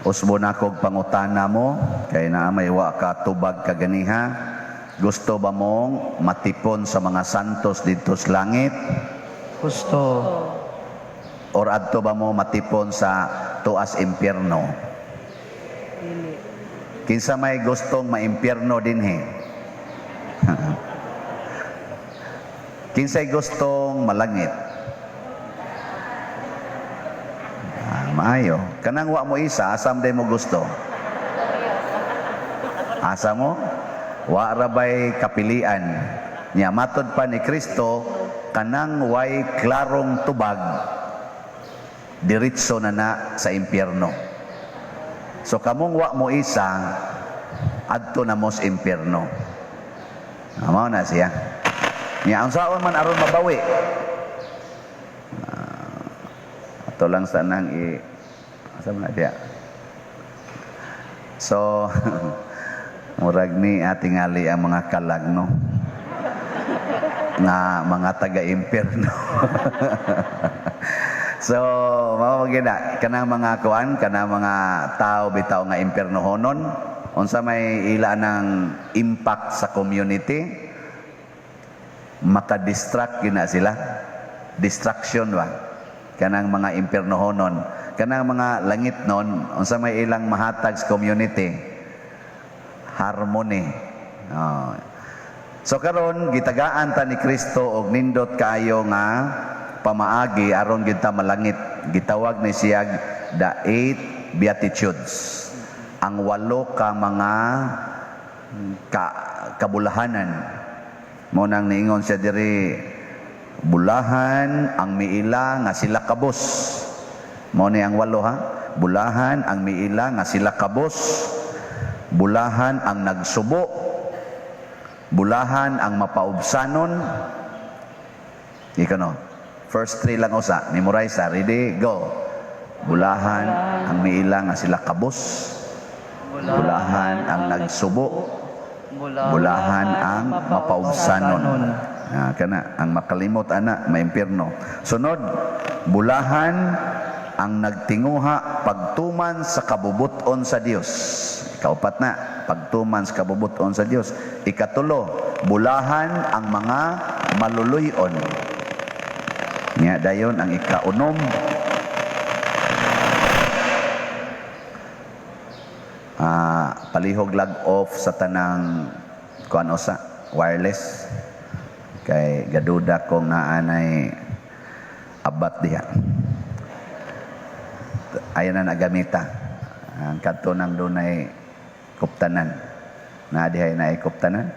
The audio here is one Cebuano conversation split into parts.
Usbo na kog pangutana mo kay naa may wa ka tubag kaganiha. Gusto ba mong matipon sa mga santos didto sa langit? Gusto. Or adto ba mo matipon sa tuas impyerno? Dili. Kinsa may gustong maimpyerno dinhi? Kinsay gustong malangit? Ah, maayo. Kanang wa mo isa, asam day mo gusto? Asa mo? Wa ra bay kapilian. Nya matod pa ni Kristo, kanang way klarong tubag, diretso na na sa impyerno. So kamong wa mo isa, adto na mo sa impyerno. Mao na siya. Nya unsaon man aron mabawi? Ato lang sanang i asa man na diya. So murag ni atingali ang mga kalag, no, nga mga taga-impyerno. So mao gyud na kanang mga kuan, kanang mga tao bitaw nga impyernohonon, unsa may ila ng impact sa community? Makadistract gyud na sila. Distraction ba? Kanang mga impyernohonon, kanang mga langit nun, unsa may ilang mahatag sa community? Harmony. Oh. So karon gitagaan ta ni Kristo og nindot kaayo nga pamaagi aron gyud ta malangit. Gitawag ni siya the eight beatitudes. Ang walo ka mga kabulahanan. Mo nang niingon siya diri, bulahan ang miila nga sila kabos. Mo ni ang walo, ha. Bulahan ang miila nga sila kabos. Bulahan ang nagsubo. Bulahan ang mapaubsanon. Ikaw no. First three lang usa. Memorize ha. Ready? Go. Bulahan ang miila nga sila kabos. Bulahan ang nagsubo. Bulahan ang mapaubsanon. Ah, kana ang makalimot ana maimpierno. Sunod, bulahan ang nagtinguha pagtuman sa kabubuton sa Dios. Ikaupat na, pagtuman sa kabubuton sa Dios. Ikatulo, bulahan ang mga maluluyon. Nya dayon ang ikaunom, palihog lag off sa tanang kuan usa wireless kay gaduda kong naanay abat diha. Ayan na nagamita. Ang kadto nang dunay kuptanan. Na dihay na kuptanan.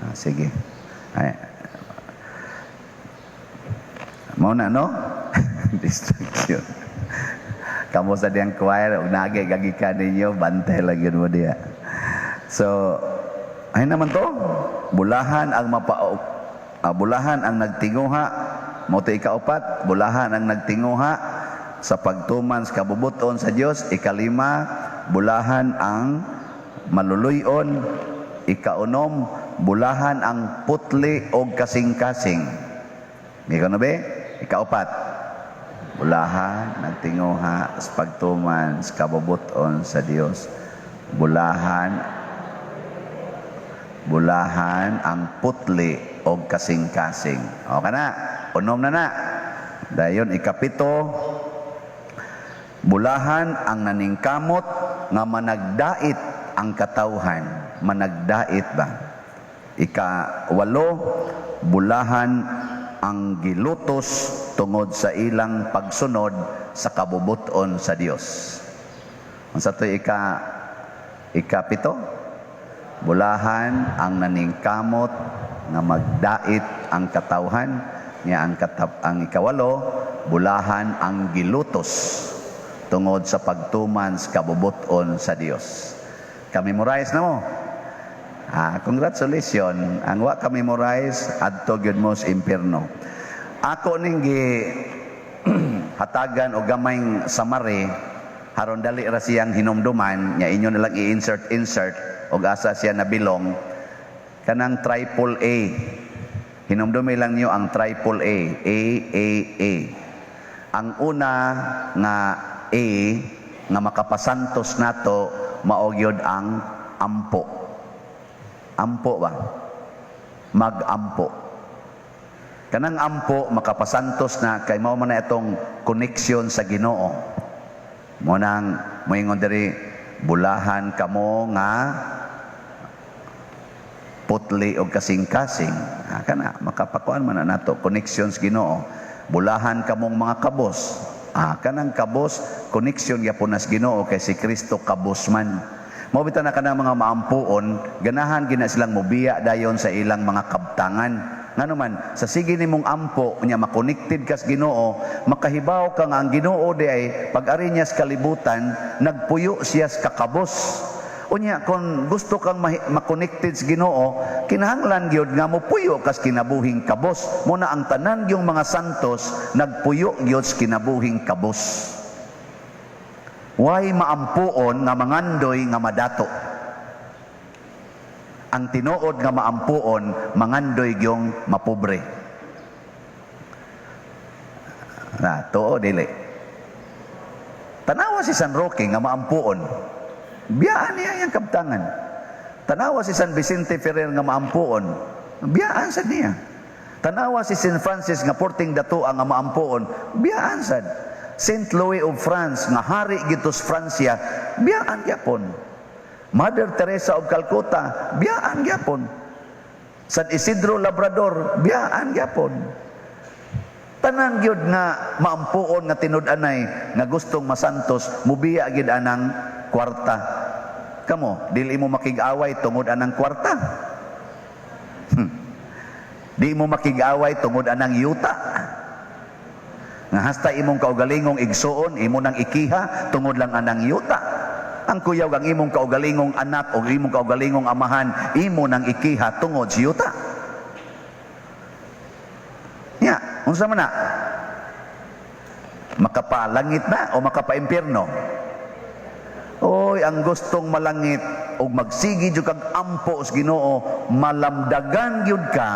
Ah, sige. Ay. Mao na, no? Distraction. Kamo sa diyang choir, ug nagi gagikan ninyo, bantay lang yun mo diya. So, ay naman to, bulahan ang bulahan ang nagtinguha, mo to ikaupat, bulahan ang nagtinguha sa pagtuman sa kabubuton sa Dios. Ikalima, bulahan ang maluluyon. Ikaunom, bulahan ang putli og kasing-kasing. Ikaw na be? Ikaupat, bulahan nagtinguha sa pagtuman sa kabubuton sa Dios. Bulahan ang putli og kasing-kasing. O kana, unom na na. Dayon ikapito, bulahan ang naningkamot nga managdait ang katawhan. Managdait ba? Ikawalo, bulahan ang gilutos tungod sa ilang pagsunod sa kabubuton sa Dios. Unsa to ikapito? Bulahan ang naningkamot nga magdait ang katawhan. Nya ang ikawalo, bulahan ang gilutos tungod sa pagtuman sa kabubuton sa Dios. Ka-memorize na mo? Ah, congratulations. Ang wa ka memorize, adto gyud mo sa impierno. Ako ning gi hatagan og gamayng summary haron dali ra siyang hinumduman nya inyo na lang i-insert insert og asa siya nabilong kanang triple A. Hinumdumi lang niyo ang triple A, A A A. Ang una nga A nga makapasantos nato mao gyud ang ampo. Ampo ba? Mag-ampo. Kanang ampo makapasantos na kay mao man na itong connection sa Ginoo. Mo nang moingon diri, "Bulahan kamo nga putli og kasing-kasing." Ah, kana makapakuan man na nato connection sa Ginoo. "Bulahan kamong mga kabos." Ah, kanang kabos, connection gyapon nas Ginoo kay si Kristo kabos man. Mao bitaw na kanang mga maampuon, ganahan gina silang mobiya dayon sa ilang mga kabtangan. Ngano man, sa sige nimong ampo nya makonected kas Ginoo, makahibaw ka nga ang Ginoo di ay pag-ari niya sa kalibutan, nagpuyo siya sa kakabos. Unya kung gusto kang makonected sa Ginoo, kinahanglan gyud nga mopuyo kas kinabuhing kabos. Muna ang tanan yung mga santos nagpuyo gyud sa kinabuhing kabos. Way maampuon nga mangandoy nga madato. Ang tinuod nga maampuon, mangandoy gyung mapobre. Na, tuo dili? Tanawa si San Roque nga maampuon. Biyaan niya yung kabtangan. Tanawa si San Vicente Ferrer nga maampuon. Biyaan sad niya. Tanawa si Saint Francis nga porting datua nga maampuon. Biyaan sad. Saint Louis of France nga hari gito sa Francia, biyaan gyapon. Mother Teresa of Calcutta, biyaan gyapon. San Isidro Labrador, biyaan gyapon. Tanan gyud nga maampuon nga tinud-anay nga gustong masantos, mubiya gyud anang kwarta. Kamo, dili mo makig-away tungod anang kwarta. Di mo makig-away tungod anang yuta. Nga hasta imong kaugalingong igsuon, imo nang ikiha tungod lang anang yuta. Ang kuyaw ang imong kaugalingong anak o imong kaugalingong amahan, imo nang ikiha tungod sa yuta. Nya, unsa man na? Makapalangit na o makapaimpierno? Oy, ang gustong malangit og magsigi jud kag ampo sa Ginoo, malamdagan gyud ka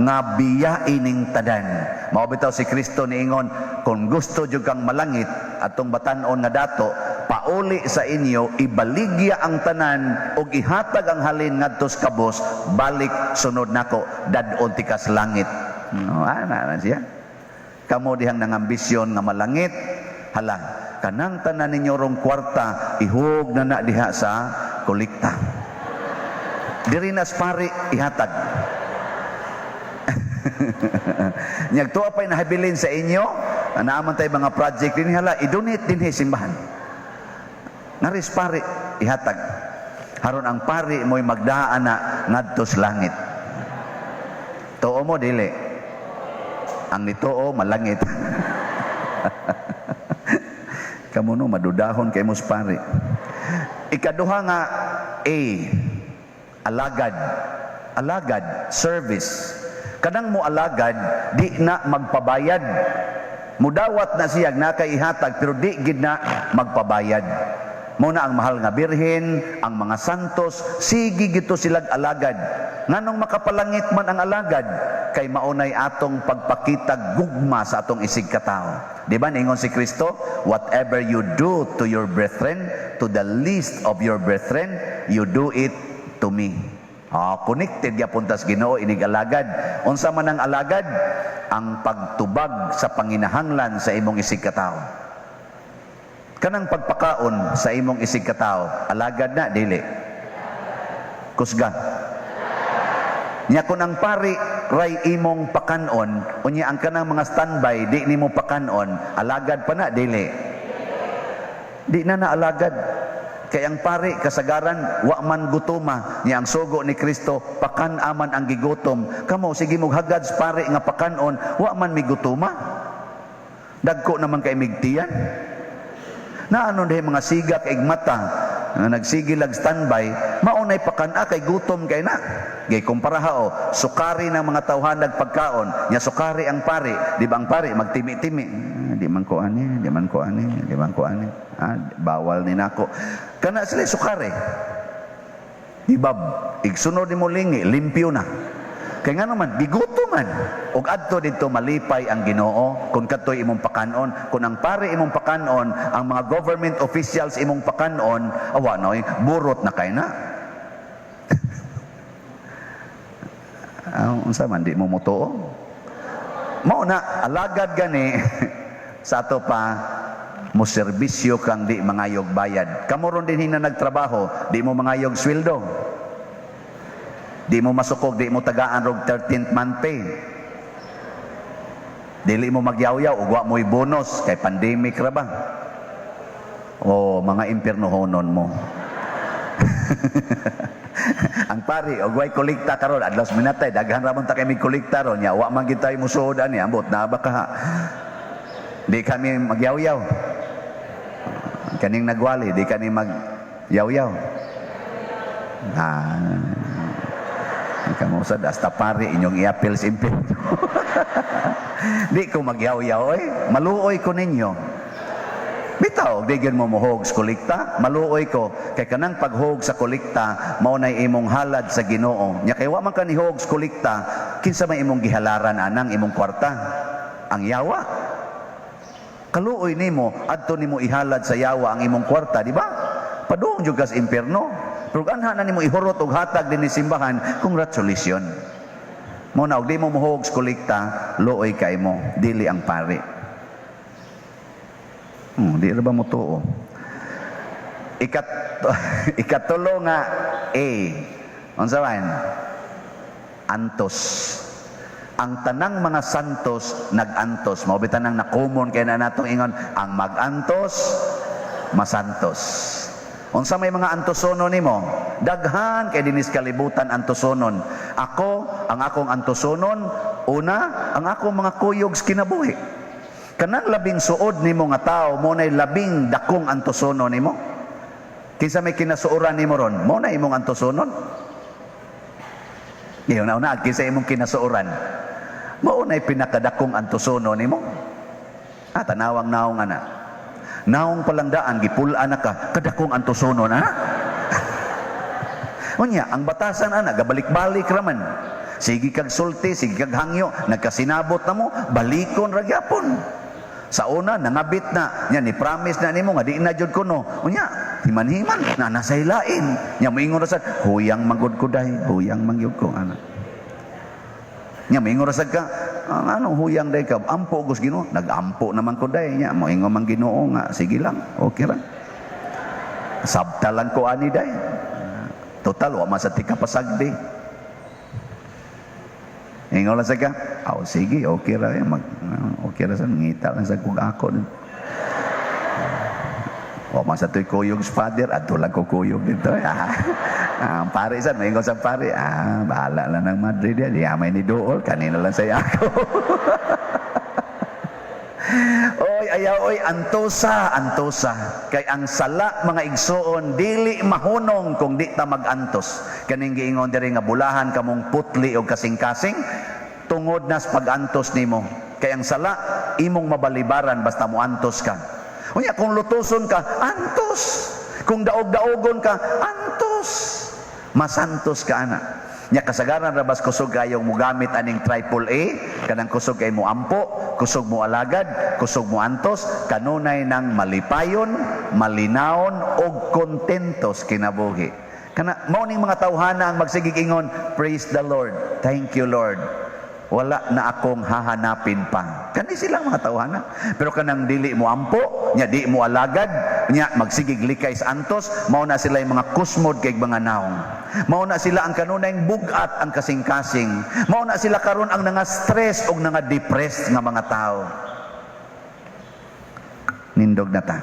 nga biya ining tanan. Mao bitaw si Kristo niingon, kung gusto jud kang malangit atong batan-on nga dato, pauli sa inyo, ibaligya ang tanan ug ihatag ang halin ngadto sa kabos, balik sunod nako, dad-on tikas langit. No, ana na siya. Kamo dihang nangambisyon nga malangit, hala, kanang tanan ninyo rong kwarta, ihug na na diha sa kolekta. Diri na sa pari ihatag. Nyag tuwa pa'y nahabilin sa inyo, naaman tayo mga project din, hala, i-donate din simbahan. Ngaris pari ihatag. Haron ang pari mo'y magdaan na ngadto sa langit. Tuo mo dili? Ang nituo malangit. Kamo no madudahon kay mo sa pari. Ikaduha nga A, alagad. Alagad, service. Kanang mo alagad, di na magpabayad. Mudawat na siya na kay ihatag pero di gid na magpabayad. Mo na ang mahal nga birhen, ang mga santos, sige gito silag alagad. Nganong makapalangit man ang alagad, kay maunay atong pagpakita gugma sa atong isig katao. Di ba ningon si Kristo, "Whatever you do to your brethren, to the least of your brethren, you do it to me." Ah, connected gyapon tas Ginoo inig alagad. Unsa man ang alagad? Ang pagtubag sa panginahanglan sa imong isig katao. Kanang pagpakaon sa imong isig katao, alagad na dili? Kusga. Nya kun ang pari ray imong pakanon, unya ang kanang mga standby di nimo pakanon, alagad pa na dili? Di na naalagad. Kay ang pari kasagaran wa man gutuma, niya ang sugo ni Kristo pakan-aman ang gigutom. Kamo sige mo hagad sa pari nga pakanon, wa man mi gutuma. Dagko naman kay migtiyan. Naano diay mga siga kay mata nga nagsige lag standby, maunay pakan-a kay gutom kay na. Gay kumpara ha o, sukari ng mga tawhan nagpagkaon, nya sukari ang pari, di ba ang pari magtimi-timi? "Ah, di man ko ani, di man ko ani, di man ko ani. Ah, bawal ni nako." Kana sila sukari. Di ba, igsunod nimo lingi, limpyo na. Kay nga naman, gigutom man. Og adto didto malipay ang Ginoo kung kadto'y imong pakanon, kung ang pare imong pakanon, ang mga government officials imong pakanon, awa noy, burot na kay na. Ah, unsa man di mo motuo? Mao na alagad gani sa ato pa mo serbisyo kang di mangayog bayad. Kamo ron din hina nagtrabaho, di mo mangayog sweldo. Di mo masukog, di mo tagaan rog 13th month pay. Dili mo magyaw-yaw ug wa mo'y bonus kay pandemic ra ba? O mga impiernohonon mo. Ang pari og way kolekta karon, adlaw sa minatay, daghan ra man ta kay mig kolekta ron nya, wa man gid tayo musuod ani, ambot na ba ka? Di kami magyaw-yaw. Kaning nagwali, di kami magyaw-yaw. Ah, kamo sad hasta pari inyong iapil sa impyerno. Di ko magyaw-yaw oy, maluoy ko ninyo. Bitaw, di gyud mo mohog sa kolekta, maluoy ko kay kanang paghog sa kolekta mao nay imong halad sa Ginoo. Nya kay wa man ka nihog sa kolekta, kinsa may imong gihalaran anang imong kwarta? Ang yawa. Kaluoy nimo adto nimo ihalad sa yawa ang imong kwarta, di ba? Padung jud ka sa impierno. Pero anha na nimo ihurot og hatag dinhi simbahan, congratulations. Mo na og di mo mohog sa kolekta, luoy kay mo, dili ang pari. Di ra ba mo tuo? Ikatulo nga A. Unsa man? Antos. Ang tanang mga santos nag-antos. Mao bitan ang na-common kay na natong ingon, ang mag-antos, masantos. Unsa may mga antosono nimo? Daghan kay dinis kalibutan antosonon. Ako, ang akong antosonon, una, ang akong mga kuyog sa kinabuhi. Kanang labing suod nimo nga tao, mo nay labing dakong antosono nimo. Kinsa may kinasuoran nimo ron, mo na imong antosonon. Iyon na una, kinsa imong kinasuoran. Mao nay pinakadakong antosono nimo. Ah, tanawang naong ana. Naong palangdaan, gipul-an na ka, kadakong antosono na. Unya, ang batasan ana, gabalik-balik raman. Sige kag sulti, sige kag hangyo, nagkasinabot na mo, balikon ra gyapon. Sa una, nangabit na, nya ni promise na nimo nga di na jud kuno. Unya, himan-himan, na nasa hilain. Nya moingon ra sad, huyang manggod ko day, huyang mangyud ko ana. Nya moingon ra sad ka, ang ano huyang day ka, ampo gus Ginoo, nagampo naman ko day. Nya moingon man Ginoo nga, sige lang, okay ra. Sabta lang ko ani day. Total wa man sa tika pasagdi. Ingon lang sa ka, aw sige, okay ra eh, mag, okay ra sa ngita lang sa kung ako. Wa man sa to'y kuyog sa father, adto lang ko kuyog dito. Ah, ang pare sad, maingon sa pare, ah, bahala lang ng Madrid yan, di amay ni Dool, kanina lang sa ako. Oy, ayaw, oy, antosa, antosa. Kay ang sala, mga igsoon, dili mahunong kung di ta magantos. Kaning giingon diri nga bulahan kamong putli o kasing-kasing, tungod nas pag-antos nimo. Kay ang sala, imong mabalibaran basta mo antos ka. Unya, kung lutuson ka, antos. Kung daog-daogon ka, antos. Masantos ka, ana. Nya kasagaran rabas kusog kayong mugamit aning triple A, kanang kusog kay mo ampo, kusog mo alagad, kusog mo antos, kanunay nang malipayon, malinawon og kontentos kinabuhi. Kana mao ning mga tawhana ang magsigig ingon, "Praise the Lord. Thank you, Lord. Wala na akong hahanapin pa." Kani silang mga tawhana. Pero kanang dili mo ampo, nya di mo alagad, nya magsigig likay sa antos, mao na sila yung mga kusmod kay mga naong. Mao na sila ang kanunayng bugat ang kasing-kasing. Mao na sila karon ang nga stress og nga depressed nga mga tao. Nindog na ta.